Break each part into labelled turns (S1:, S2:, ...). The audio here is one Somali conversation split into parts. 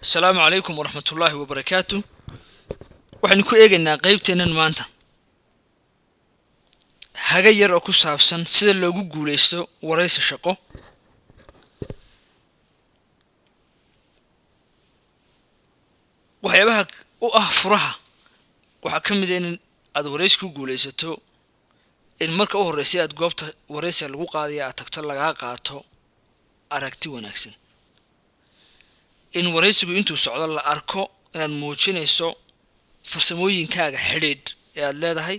S1: Asalaamu calaykum waraxmatullaahi wabarakaatu. Waxaynu ku eegaynaa qeybteennan maanta haga yar oo ku saabsan sida loogu guuleysto waraysi shaqo. Waxyaabaha u ah furaha waxaa ka mid a in aad waraysi ku guuleysato in marka u horreysay aad goobta waraysiga lagu qaadaya aad tagto lagaa qaato aragti wanaagsan, in waraysigu intuu socdo la arko inaad muujinayso farsamooyinkaaga xidhiidh ee aad leedahay.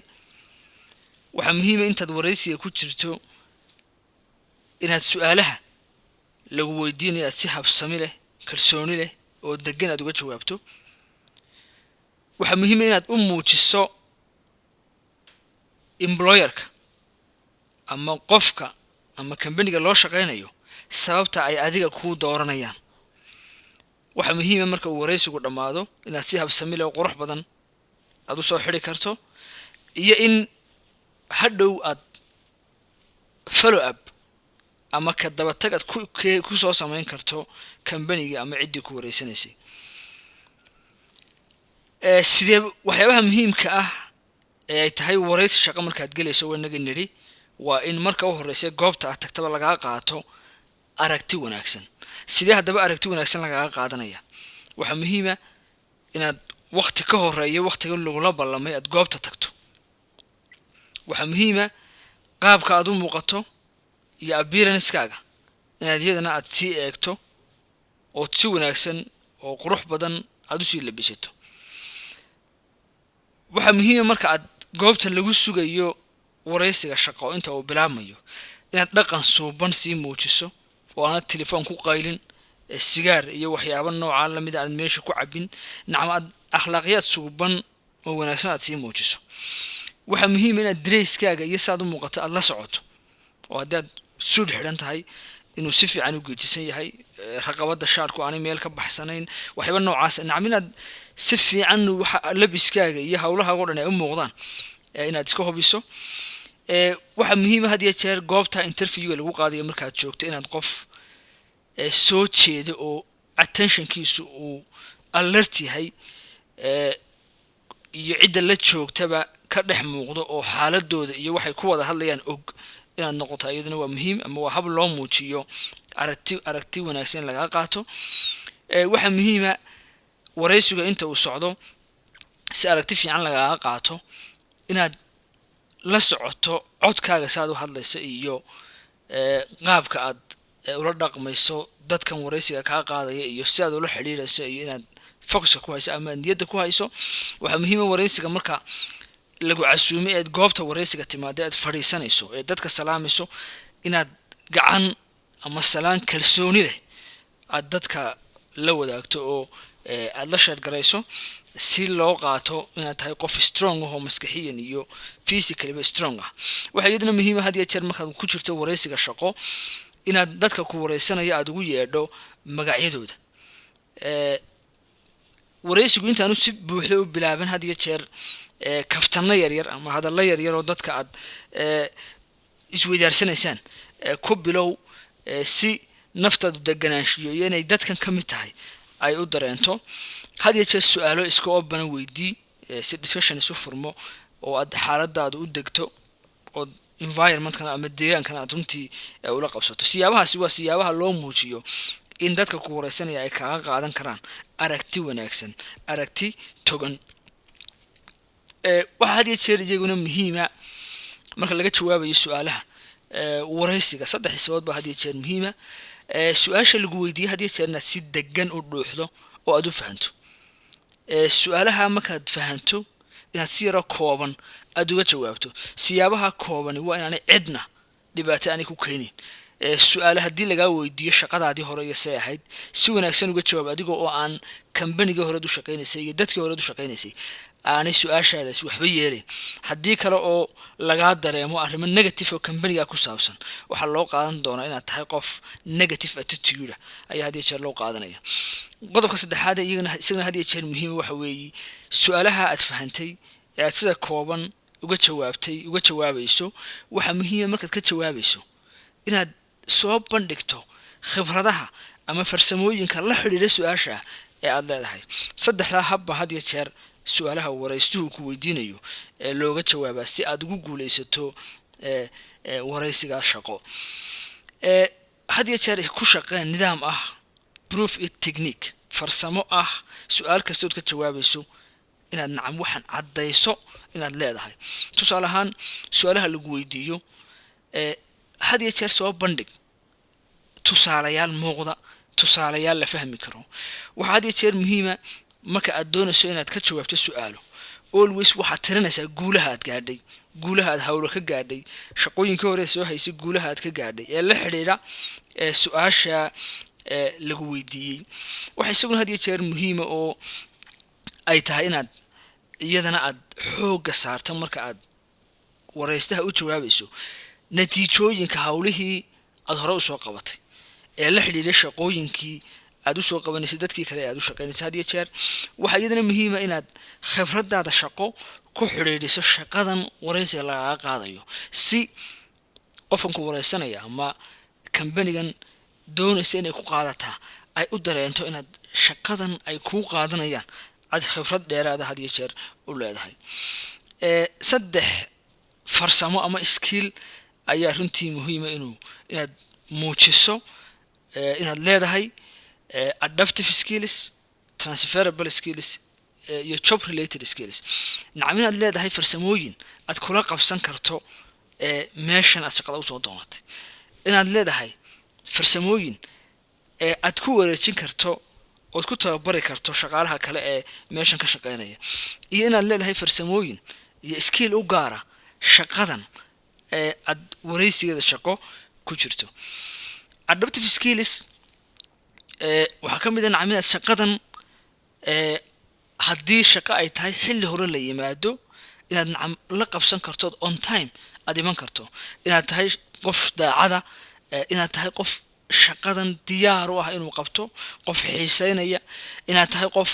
S1: Waxaa muhiima intaad waraysiga ku jirto inaad su-aalaha lagu weydiinayo aad si habsami leh, kalsooni leh oo degan aad uga jawaabto. Waxaa muhiima inaad u muujiso employerka ama qofka ama kambaniga loo shaqaynayo sababta ay adiga kuu dooranayaan. Waxaa muhiima marka uu waraysigu dhammaado inaad si habsami leh oo qurux badan aad usoo xidhi karto, iyo in hadhow aad follow up ama ka dabatag aad ku soo samayn karto kambanigii ama ciddii ku wareysanaysay. Sidee waxyaabaha muhiimka ah ee ay tahay waraysi shaqo markaad gelayso wanaga nidhi waa in marka u horreysay goobta aad tagtaba lagaa qaato aragti wanaagsan. Sidee haddaba aragti wanaagsan lagaga qaadanaya? Waxaa muhiima inaad wakti ka horeeyo waktiga lagula ballamay aad goobta tagto. Waxaa muhiima qaabka aad u muuqato iyo appearancekaaga inaad iyadana aad sii eegto ood si wanaagsan oo qurux badan aad usii labisato. Waxaa muhiima marka aad goobta lagu sugayo waraysiga shaqo inta uu bilaabmayo inaad dhaqan suuban sii muujiso oo aanad telefoon ku qaylin, sigaar iyo waxyaabo noocaa lamid aad meesha ku cabin, nacam aad akhlaaqiyaad suuban oo wanaagsan aad sii muujiso. Waxaa muhiima inaad dareyskaaga iyo saad u muuqato aad la socoto, oo haddii aad suud xidhan tahay inuu si fiican u geejisan yahay, raqabada shaarku aanay meel ka baxsanayn, waxyaaba noocaas, nacam inaad si fiican waxa labiskaaga iyo howlahaaga o dhan ay u muuqdaan, inaad iska hubiso. Waxaa muhiima had iyo jeer goobta interviewga lagu qaadayo markaad joogto inaad qof soo jeedo oo attentionkiisu uu alert yahay, iyo cidda la joogtaba ka dhex muuqdo oo xaaladooda iyo waxay ku wada hadlayaan og inaad noqoto, iyaduna waa muhiim ama waa hab loo muujiyo aragti wanaagsan in lagaa qaato. Waxaa muhiima waraysiga inta uu socdo si aragti fiican lagaaga qaato inaad la socoto codkaaga saaad u hadlayso iyo qaabka aad ula dhaqmayso dadkan waraysiga kaa qaadaya iyo si aad ula xidhiidhayso iyo inaad focuska ku hayso ama aad niyadda ku hayso. Waxaa muhiima waraysiga marka lagu casuumay eed goobta waraysiga timaada aad fadhiisanayso ee dadka salaamayso inaad gacan ama salaan kalsooni leh aad dadka la wadaagto oo aad la sheergarayso si loo qaato inaad tahay qof strong ah oo maskaxiyan iyo physicallyba strong ah. Waxaa iyaduna muhiima had iyo jeer markaad ku jirto waraysiga shaqo inaad dadka ku waraysanaya aada ugu yeedho magacyadooda. Waraysigu intaanu si buuxda u bilaaban had iyo jeer kaftano yaryar ama hadallo yaryar oo dadka aad isweydaarsanaysaan ku bilow, si naftaadu deganaanshiyo iyo inay dadkan ka mid tahay ay u dareento. Had iyo jeer su-aalo iska oobana weydii, si discussion isu furmo oo aad xaaladaadu u degto ood environmentkan ama deegaankan aad runtii ula qabsato. Siyaabahaasi waa siyaabaha loo muujiyo in dadka ku wareysanaya ay kaaga qaadan karaan aragti wanaagsan, aragti togan. Waxaa had iyo jeer iyaguna muhiima marka laga jawaabayo su-aalaha waraysiga saddex sababood baa had iyo jeer muhiima. Su-aasha lagu weydiiye had iyo jeer inaad si degan u dhuuxdo oo aad u fahanto. Su-aalaha markaad fahanto inaad si yaroo kooban aad uga jawaabto. Siyaabaha koobani waa inaanay cidna dhibaato aanay ku keenin. Su-aale haddii lagaa weydiiyo shaqadaadii hore iyo say ahayd, si wanaagsan uga jawaab adiga oo aan kambanigii horeed u shaqaynaysay iyo dadkii horeed u shaqaynaysay aanay su-aashaadaasi waxba yeelayn. Haddii kale oo lagaa dareemo arrimo negative oo kambaniga ku saabsan, waxaa loo qaadan doonaa inaad tahay qof negative attitude ayaa had iyo jeer loo qaadanaya. Qodobka saddexaad ee isagana had iyo jeer muhiim waxa weeye su-aalaha aad fahantay ee aad sida kooban uga jawaabtay uga jawaabayso. Waxaa muhiima markaad ka jawaabayso inaad soo bandhigto khibradaha ama farsamooyinka la xidhiidha su-aasha ee aad leedahay. Saddexdaa habba had iyo jeer su-aalaha waraystuhu ku weydiinayo ee looga jawaabaa si aad ugu guuleysato waraysigaa shaqo. Had iyo jeer ku shaqeen nidaam ah proof it technique, farsamo ah su-aal kastood ka jawaabayso inaad, nacam, waxaan caddayso inaad leedahay. Tusaale ahaan, su-aalaha lagu weydiiyo had iyo jeer soo bandhig tusaalayaal muuqda, tusaalayaal la fahmi karo. Waxaa had iyo jeer muhiima, marka aad doonayso inaad ka jawaabto su-aalo, always waxaad tirinaysaa guulaha aad gaadhay, guulaha aad hawlo ka gaadhay, shaqooyinkii hore soo haysay, guulaha aad ka gaadhay ee la xidhiidha ee su-aasha lagu weydiiyey. Waxa isaguna had iyo jeer muhiima oo ay tahay inaad iyadana aad xoogga saarto marka aad waraystaha u jawaabayso natiijooyinka hawlihii aad hore usoo qabatay ee la xidhiidha shaqooyinkii aad usoo qabanaysay dadkii kale ee aad u shaqaynaysay. Had iyo jeer waxaa iyadana muhiima inaad khibradaada shaqo ku xidhiidhiso shaqadan waraysiga lagaga qaadayo, si qofkan ku waraysanaya ama kambanigan doonaysa inay ku qaadataa ay u dareento inaad shaqadan ay kuu qaadanayaan aad khibrad dheeraada had iyo jeer u leedahay. Saddex farsamo ama skill ayaa runtii muhiima inaad muujiso inaad leedahay: adaptive skills, transferable skills iyo job related skills. Nacam, inaad leedahay farsamooyin aad kula qabsan karto meeshan aad shaqada usoo doonatay, inaad leedahay farsamooyin ee aad ku wareejin karto ood ku tababari karto shaqaalaha kale ee meeshan ka shaqeynaya, iyo inaad leedahay farsamooyin iyo skill u gaara shaqadan ee aad wareysigeeda shaqo ku jirto. Adaptive skills waxaa ka mid ah, nacam, inaad shaqadan haddii shaqo ay tahay xilli hore la yimaado, inaad, nacam, la qabsan karto, on time aad iman karto, inaad tahay qof daacada, inaad tahay qof shaqadan diyaar u ah inuu qabto, qof xiiseynaya, inaad tahay qof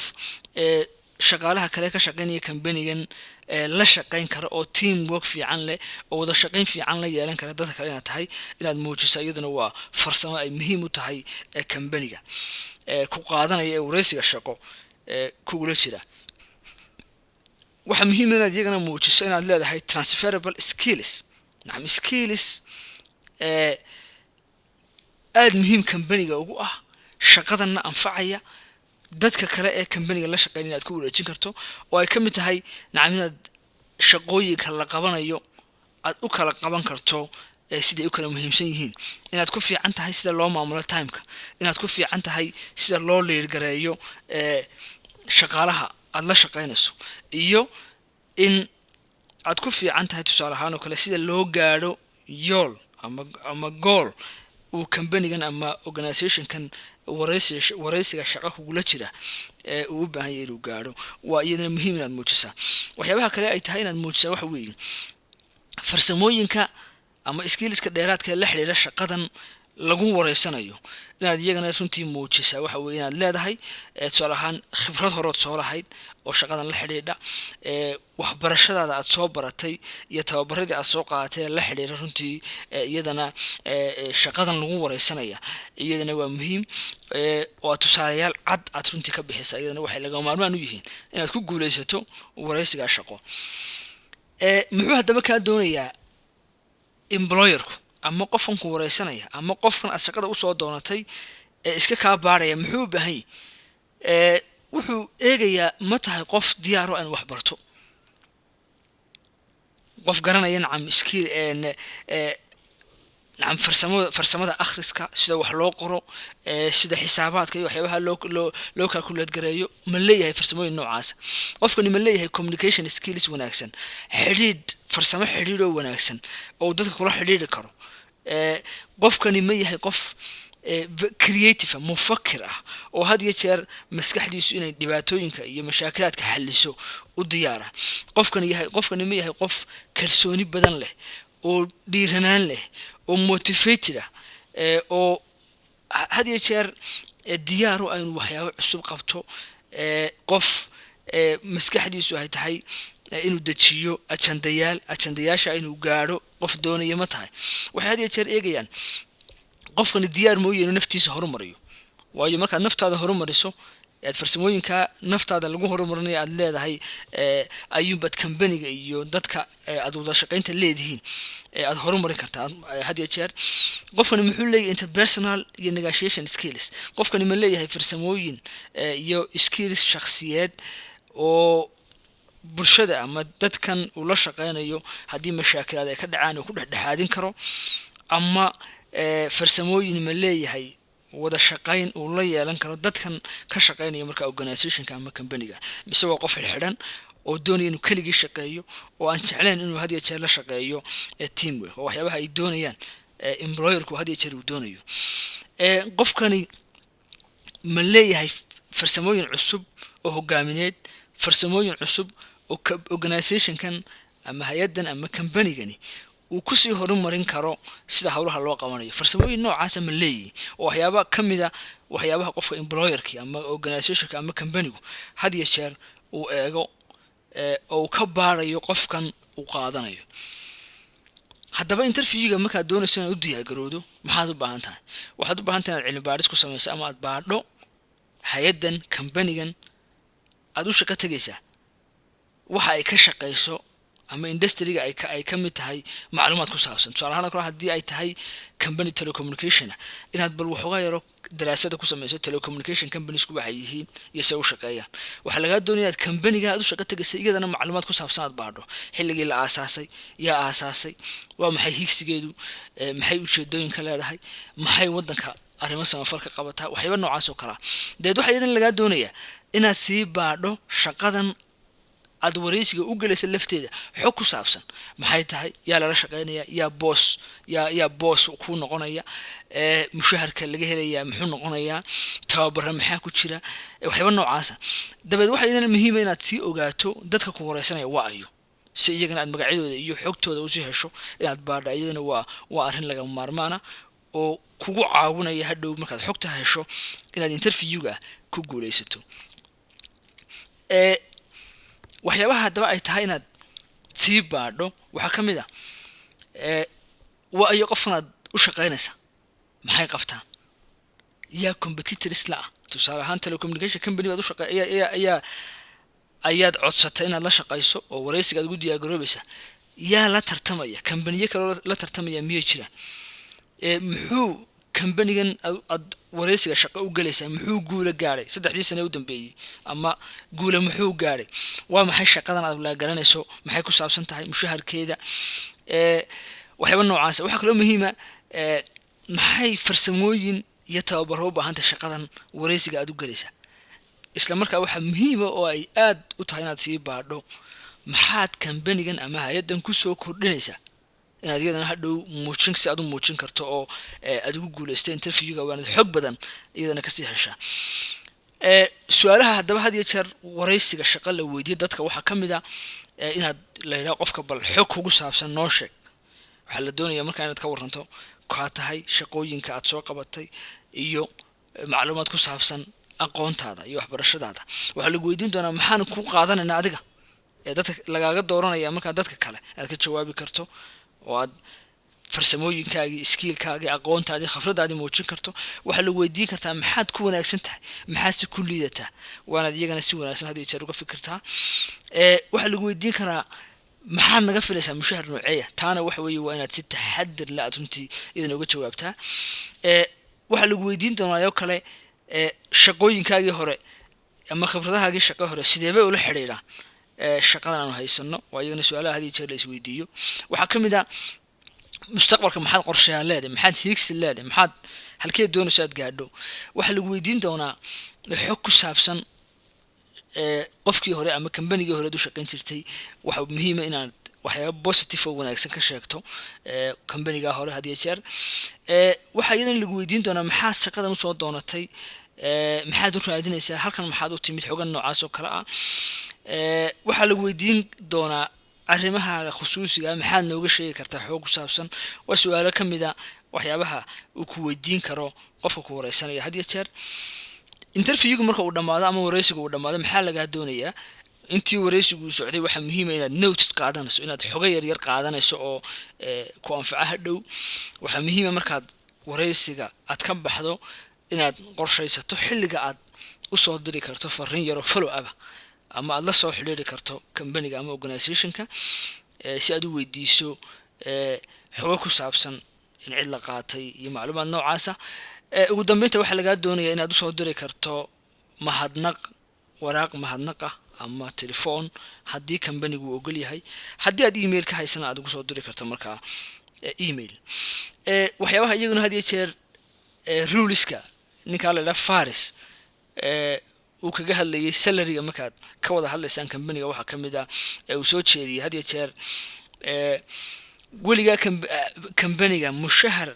S1: shaqaalaha kale ka shaqeynaya kambanigan la shaqeyn kara oo team work fiican leh oo wada shaqeyn fiican la yeelan kara dadka kale inaad tahay, inaad muujiso iyaduna waa farsamo ay muhiim u tahay ee kambaniga ku qaadanaya ee wareysiga shaqo kugula jira. Waxaa muhiim inaad iyagana muujiso inaad leedahay transferable skills, nacam, skills aada muhiim kambaniga ugu ah, shaqadanna anfacaya, dadka kale ee kambaniga la shaqeynaya inaad ku wareejin karto, oo ay ka mid tahay, nacam, inaad shaqooyinka la qabanayo aad u kala qaban karto siday u kala muhiimsan yihiin, inaad ku fiican tahay sida loo maamulo timeka, inaad ku fiican tahay sida loo lead gareeyo shaqaalaha aad la shaqeynayso, iyo in aad ku fiican tahay, tusaale ahaan oo kale, sida loo gaadho yool ama goal uu kambanigan ama organizationkan wareysiga shaqa kugula jira ee uu u baahan yahay inuu gaadho. Waa iyadana muhiim inaad muujisaa. Waxyaabaha kale ay tahay inaad muujisaa waxa weeye farsamooyinka ama skillska dheeraadka ee la xidhiira shaqadan lagu wareysanayo inaad iyagana runtii muujisaa. Waxa weye inaad leedahay, tusaale ahaan, khibrad horood soo lahayd oo shaqadan la xidhiidha, waxbarashadaada aad soo baratay iyo tababaradii aad soo qaadatay ee la xidhiidha runtii iyadana shaqadan lagu wareysanaya, iyadana waa muhiim oo aad tusaalayaal cad aad runtii ka bixisa. Iyadana waxay lagama maarmaan u yihiin inaad ku guuleysato wareysigaa shaqo. Muxuu haddaba kaa doonayaa employerku ama qofkan ku wareysanaya ama qofkan aad shaqada usoo doonatay ee iska kaa baaraya? Muxuu u baahan yahy? Wuxuu eegayaa ma tahay qof diyaar o in wax barto, qof garanaya, nacam, skill, nacam, farsamada akhriska, sida wax loo qoro, sida xisaabaadka iyo waxyaabaha loo calculate gareeyo. Ma leeyahay farsamooyin noocaasa qofkani? Ma leeyahay communication skills wanaagsan, xidhiidh, farsamo xidhiidh oo wanaagsan oo dadka kula xidhiidhi karo? Qofkani ma yahay qof creative ah, mufakir ah, oo had iyo jeer maskaxdiisu inay dhibaatooyinka iyo mashaakilaadka xalliso u diyaara? Qofkani ma yahay qof kalsooni badan leh oo dhiiranaan leh oo motivated ah, oo had iyo jeer diyaar u ah inuu waxyaabo cusub qabto, qof maskaxdiisu ay tahay inuu dejiyo ajandayaal, ajandayaasha inuu gaadho qof doonaya ma tahay? Waxay had iyo jeer eegayaan qofkani diyaar mooye inuu naftiisa horumariyo, waayo markaad naftaada horumariso Aad farsamooyinka naftaada lagu horumarinayo aad leedahay, ayuunbaad kambaniga iyo dadka aad wada shaqaynta leedihiin aad horumarin kartaa had iyo jeer. Qofkani muxuu leeyahay interpersonal iyo negotiation skills? Qofkani ma leeyahay farsamooyin iyo skills shakhsiyeed oo bulshada ama dadkan uu la shaqeynayo haddii mashaakilaad ay ka dhacaan uu ku dhexdhexaadin karo? Ama farsamooyin ma leeyahay wada shaqayn uu la yeelan karo dadkan ka shaqeynaya marka organizationka ama companyga? Mise waa qof xidhan oo doonaya inuu keligii shaqeeyo oo aan jeclayn inuu had iyo jeer la shaqeeyo teamwork, oo waxyaabaha ay doonayaan employerku had iyo jeer uu doonayo? Qofkani ma leeyahay farsamooyin cusub oo hogaamineed, farsamooyin cusub oo organizationkan ama hay-addan ama companygani uu kusii horumarin karo sida howlaha loo qabanayo? Farsamooyin noocaasa ma leeyihi? Oo waxyaaba ka mida waxyaabaha qofka employerki ama organizationka ama companygu had iyo jeer uu eego oo uu ka baarayo qofkan uu qaadanayo. Haddaba interviewga markaad doonayso inaad u diyaargarowdo, maxaad u baahan tahay? Waxaad u baahan tahay inaad cilmi baadhis ku samayso ama aad baadho hay-addan, companygan aad u shaqo tegaysaa, waxa ay ka shaqayso ama industryga ay ka mid tahay macluumaad ku saabsan. Tusaale ahaan kale, haddii ay tahay company telecommunication ah, inaad bal waxoogaa yaro daraasada ku samayso telecommunication companiesku waxay yihiin iyo se u shaqeeyaan. Waxaa lagaa doonaya inaad companyga aad u shaqo tegaysa iyadana macluumaad ku saabsan aad baadho: xilligii la aasaasay, yaa aasaasay, waa maxay higsigeedu, maxay ujeedooyinka leedahay, maxay waddanka arrimo samafal ka qabataa, waxyaaba noocaas oo kalea. Dabeed waxaa iyadana lagaa doonayaa inaad sii baadho shaqadan aad wareysiga u gelaysa lafteeda, xog ku saabsan: maxay tahay, yaa lala shaqeynaya, yaa boss kuu noqonaya, mushaharka laga helayaa muxuu noqonayaa, tababara maxaa ku jira, waxyaaba noocaasa. Dabeed waxaa iyadana muhiima inaad sii ogaato dadka ku wareysanaya waa ayo, si iyagana aad magacyadooda iyo xogtooda usii hesho. Inaad baadha iyadana waa arrin lagama maarmaana oo kugu caawinaya hadhow markaad xogta hesho inaad interviewga ku guuleysato. Waxyaabaha haddaba ay tahay inaad sii baadho waxaa ka mid ah waa ayo qofkan aad u shaqaynaysaa, maxay qabtaan, yaa competitors la ah? Tusaale ahaan, telecommunication company baad u shaqa ayaa ayaad codsatay inaad la shaqayso oo wareysiga aad ugu diyaargaroobaysaa. Yaa la tartamaya? Kambaniyo kaloo la tartamaya miyay jiraan? Muxuu kambanigan aad wareysiga shaqo u gelaysaa, muxuu guula gaadhay 3dii sane u dambeeyey, ama guula muxuu gaadhay? Waa maxay shaqadan aad la garanayso? Maxay ku saabsan tahay? Mushaharkeeda, waxyaaba noocaasa. Waxaa kaloo muhiima, maxay farsamooyin iyo tababaro u baahantahay shaqadan wareysiga aad u gelaysaa? Isla markaa waxaa muhiima oo ay aad u tahay inaad sii baadho maxaad kambanigan ama hay-addan kusoo kordhinaysaa, inaad iyadana hadhow muujin, si aad u muujin karto oo aad ugu guulaysta interviewga, waanad xog badan iyadana kasii heshaa. Su-aalaha haddaba had iyo jeer wareysiga shaqo la weydiiyo dadka waxaa ka mid a inaad la yidhaho qofka: "Bal xog kugu saabsan noo sheeg." Waxaa la doonaya markaa inaad ka waranto kaa tahay, shaqooyinka aad soo qabatay iyo macluumaad ku saabsan aqoontaada iyo waxbarashadaada. Waxaa lagu weydiin doonaa: "Maxaan ku qaadanaynaa adiga ee dadka lagaaga dooranaya?" Markaa dadka kale aad ka jawaabi karto oo aad farsamooyinkaagii, skillkaagii, aqoontaadii, khibradaadii muujin karto. Waxaa lagu weydiin kartaa: "Maxaad ku wanaagsan tahay? Maxaad si ku liidataa?" Waanaad iyagana si wanaagsan had iyo jeer uga fikirtaa. Waxaa lagu weydiin karaa: "Maxaad naga filaysaa? Mushahar nooceeya?" Taana waxa weeye waa inaad si taxadir le aad runtii iyadana uga jawaabtaa. Waxaa lagu weydiin doonaa oo kale: "Shaqooyinkaagii hore ama khibradahaagii shaqo hore sidee bay ula xidhiidhaan shaqadan aanu haysano?" Waa iyagana su-aalaha had iyo jeer la isweydiiyo. Waxaa ka mid ah: "Mustaqbalka maxaad qorshayaa leedahay? Maxaad hiigsi leedahay? Maxaad halkeed doonayso aad gaadho?" Waxaa lagu weydiin doonaa xog ku saabsan qofkii hore ama kambanigii hore aad u shaqayn jirtay. Waxa muhiima inaad waxyaaba positive oo wanaagsan ka sheegto kambanigaa hore had iyo jeer. Waxaa iyadana lagu weydiin doonaa: "Maxaad shaqadan usoo doonatay? Maxaad u raadinaysaa halkan? Maxaad u timid?" Xogan noocaas oo kale ah. Waxaa lagu weydiin doonaa: "Arrimahaaga khusuusiga maxaad nooga sheegi kartaa xoog ku saabsan?" Waa su-aalo ka mid a waxyaabaha uu ku weydiin karo qofka ku wareysanaya had iyo jeer. Interviewgu marka uu dhammaado ama wareysigu uu dhammaado, maxaa lagaa doonayaa? Intii wareysigu uu socday waxaa muhiima inaad notes qaadanayso, inaad xogo yaryar qaadanayso oo ku anfaca hadhow. Waxaa muhiima markaad wareysiga aad ka baxdo inaad qorshaysato xilliga aad Usoo diri karto fariin yaroo follow up ama aad la soo xidhiiri karto companyga ama organizationka si aad u weydiiso xogo ku saabsan in cid la qaatay iyo macluumaad noocaasa. Ugu dambeynta, waxaa lagaa doonaya inaad usoo diri karto mahadnaq, waraaq mahadnaq ah ama telefoon haddii companygu uu ogol yahay. Haddii aad email ka haysana, aad ugu soo diri karto markaa email. Waxyaabaha iyaguna had iyo jeer ruleska ninkaa la idhaha Faris uu kaga hadlayay salaryga markaad ka wada hadlaysaan companyga waxaa ka mid ah ee uu soo jeediyey: had iyo jeer weligaa companyga mushahar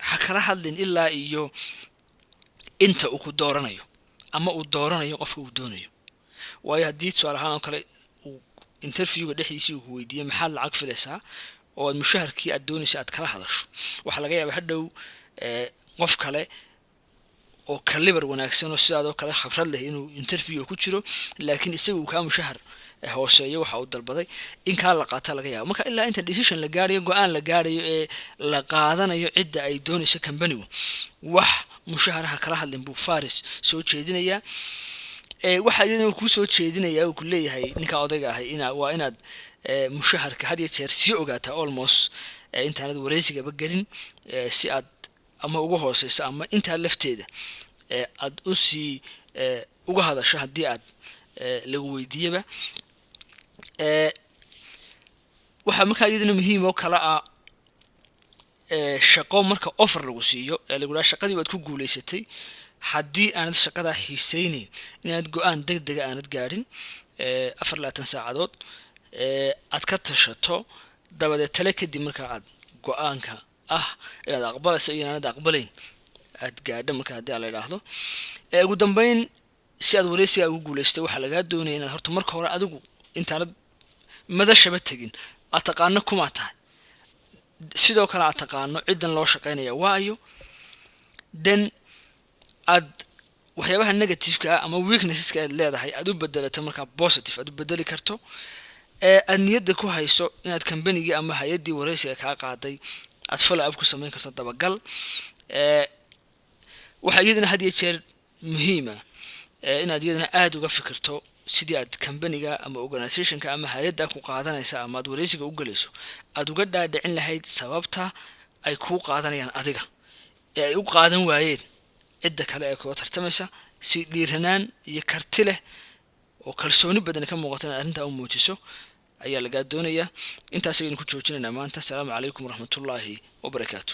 S1: ha kala hadlin ilaa iyo inta uu ku dooranayo ama uu dooranayo qofka uu doonayo. Waayo, haddii tusaale ahaan oo kale uu interviewga dhexdiisii uu ku weydiiyey maxaad lacag filaysaa oo aad mushaharkii aad doonaysa aad kala hadasho, waxaa laga yaabaa hadhow qof kale oo caliber wanaagsan oo sidaadoo kale khibrad leh inuu interview ku jiro, laakiin isaga uu kaa mushahar hooseeyo waxa uu dalbaday, in kaa la qaata laga yaabo. Marka ilaa inta decision la gaarayo, go-aan la gaarayo ee la qaadanayo cidda ay doonayso companygu, wax mushaharaha kala hadlin buu Faris soo jeedinayaa. Waxaa iyadana uu kuu soo jeedinayaa, uu ku leeyahay ninka odayga ahay, ina waa inaad mushaharka had iyo jeer sii ogaataa almost intaanad wareysigaba gelin, si aad ama uga hooseyso ama intaa lafteeda aad u sii uga hadasho haddii aad lagu weydiiyaba. Waxaa markaa iyadana muhiim oo kale ah, shaqo marka offer lagu siiyo ee lagu dhaha shaqadii waad ku guuleysatay, haddii aanad shaqadaa xiiseyneyn inaad go-aan deg dega aanad gaadhin. 24 saacadood aad ka tashato, dabadeed tale kadib marka aad go-aanka ah inaad aqbalayso iyo inaanad aqbalayn aad gaadho. Marka haddii aan la idhaahdo, ugu dambeyn, si aad wareysigaa ugu guuleystay, waxaa lagaa doonaya inaad horta marka hore adigu intaanad madashaba tegin aad taqaano kumaa tahay, sidoo kale aad taqaano ciddan loo shaqaynaya, waayo then aad waxyaabaha negativeka ah ama weaknesseska aad leedahay aad u bedelato markaa positive aad u bedeli karto, ee aad niyadda ku hayso inaad companygii ama hay-addii wareysiga kaa qaaday aad follow up ku samayn karto, dabagal. Waxaa iyadana had iyo jeer muhiima inaad iyadana aada uga fikirto sidii aad companyga ama organizationka ama hay-adda ku qaadanaysa ama aad wareysiga u gelayso aad uga dhaadhicin lahayd sababta ay kuu qaadanayaan adiga ee ay u qaadan waayeen cidda kale ee kula tartamaysa. Si dhiiranaan iyo karti leh oo kalsooni badan ka muuqato inaad arrintaa u muujiso ayaa lagaa doonayaa. Intaas ayaynu ku joojinaynaa maanta. Asalaamu calaykum waraxmatullaahi wabarakaatu.